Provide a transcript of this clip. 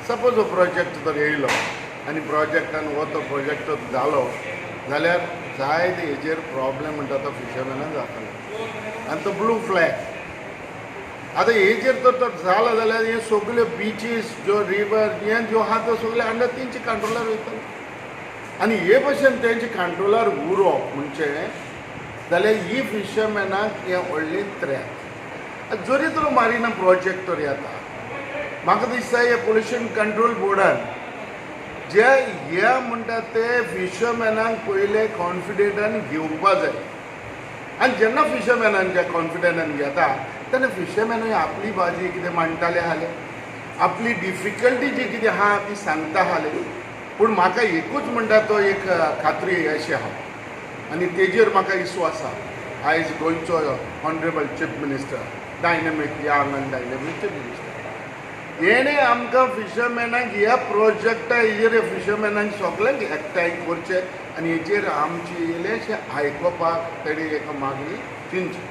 Suppose हो project तर येयलो आनी प्रोजेक्टान हो तो प्रोजेक्ट जालो जाल्यार जायते हेजेर प्रॉब्लेम म्हणटा तो फिशरमॅनाक जातलो आनी तो ब्लू फ्लॅग आतां हेजेर तर तो जाला जाल्यार हे सगल्यो बिचीस ज्यो रिवर हे ज्यो आहा त्यो सगळे अंडर तेंचे कंट्रोलार वयतले आनी हे भशेन तेंचे कंट्रोलार उरोप म्हणजे जाल्यार ही फिशरमॅनाक हें व्हडलें थ्रेट. जरी तर मारिना प्रोजेक्ट तर येता, म्हाका दिसता हे पोल्युशन कंट्रोल बोर्डान जे हे म्हणटा ते फिशरमॅनाक पयले कॉन्फिडंटान घेवपा जाय. आनी जेन्ना फिशरमॅनांच्या कॉन्फिडंटान घेता तेन्ना फिशरमॅनूय आपली बाजी कितें मांडटाले आसले, आपली डिफिकल्टी जी कितें आहा ती सांगता आसले. पूण म्हाका एकूच म्हणटा तो एक खात्री अशी आहा आनी तेजेर म्हाका विस्वास आहा. आयज गोंयचो honourable chief minister, dynamic, young आनी डायनॅमीक चीफ मिनिस्टर, हेणें आमकां फिशरमॅनाक ह्या प्रोजेक्टा हेजेर फिशरमॅनाक सगल्यांक एकठांय करचें आनी हेजेर आमची इल्लेशें आयकोपाक तेणी एक मागणी चिंतची.